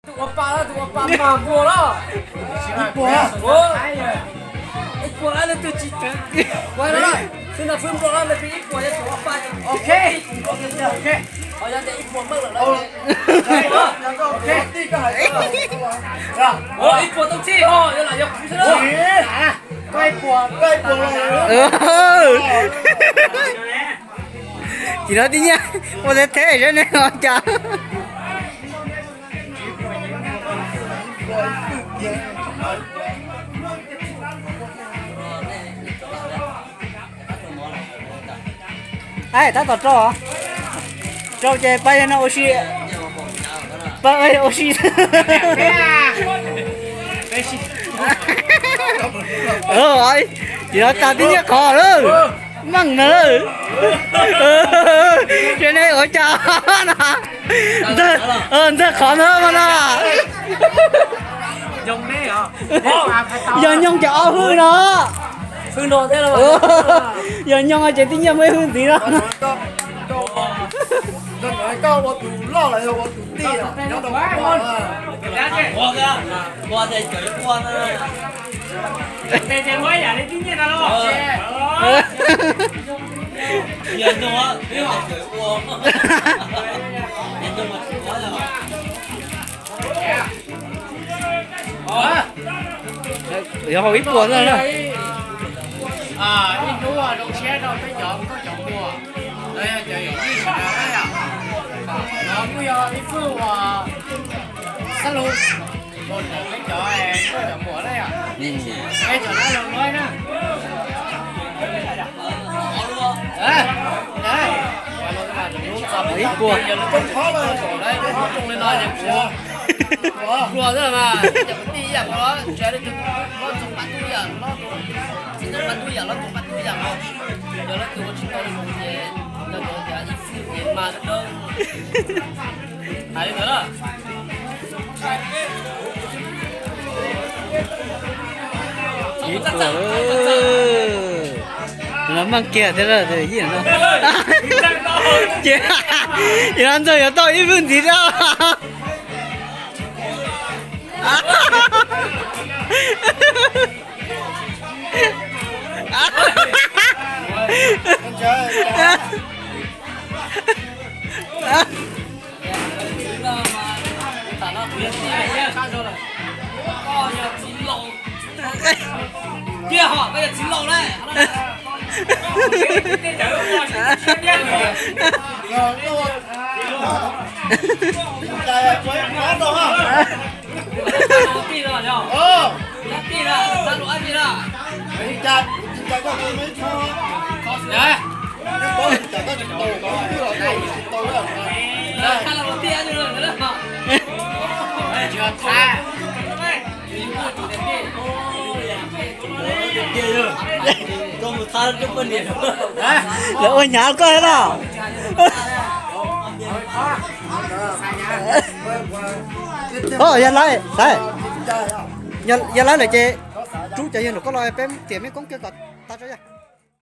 Tus ua pa, tus ua pa mas npua los. Ib puas. Ib puas leej twg tsis tseem ua no, xwb no fwb npua leej twg ib puas yog tus ua pa. Ok. Ho yog tias ib puas meej lawm, ib puas tau txij ho yog lam yog kuv xwb na. Koj ib puas, koj ib puas. Tsis no tib nyiaj ua teb theb seb neb ua cas. Ai, tab tom rau, rau ces pab no ua si, pab ua si. Ces no tas tib nyiaj qhov lawm, meej na lawm. Ces nej ua cas na, ntxawg qhov ntawd mas na. Yog nyoog ces ob hwj no. Yog nyoog ces tib nyiaj muaj ib hwj ntxiv no. Koj ua tus loj los yog ua tus tij? Yog hauv ib puas na. Ib hnub zoo siab rau peb cov nkauj cov muam, los yog cov yawm yij sawv daws na yom. Nov kuj yog ib fwj uas xab lub mus ntawm peb cov nkauj cov muam na yom. Peb cov dab laug loj na. Ib puas. Yog lawv coob li no ces kuv hluas xwb mas, cov kwv tij ib yam nkaus los tsis hais leej twg, loj txog pab tub ib yam, loj txog pab tub ib yam, loj txog pab tub ib yam. Yog leej twg ua tsis tau li kuv ces nco ntsoov tias ib fwj ces mas dawb. Hais li ntawd na. Ib puas. Los meej kiag thiab lawm, yij no. Ces yog no ntxawg yuav tau ib fwj ntxiv thiab. Lawv ua hnyav koj thiab no. Yog lawv, yog lawv lawm ces rub cov yawg nram koj los peb tiam mej koob kiag kom tag tso yog.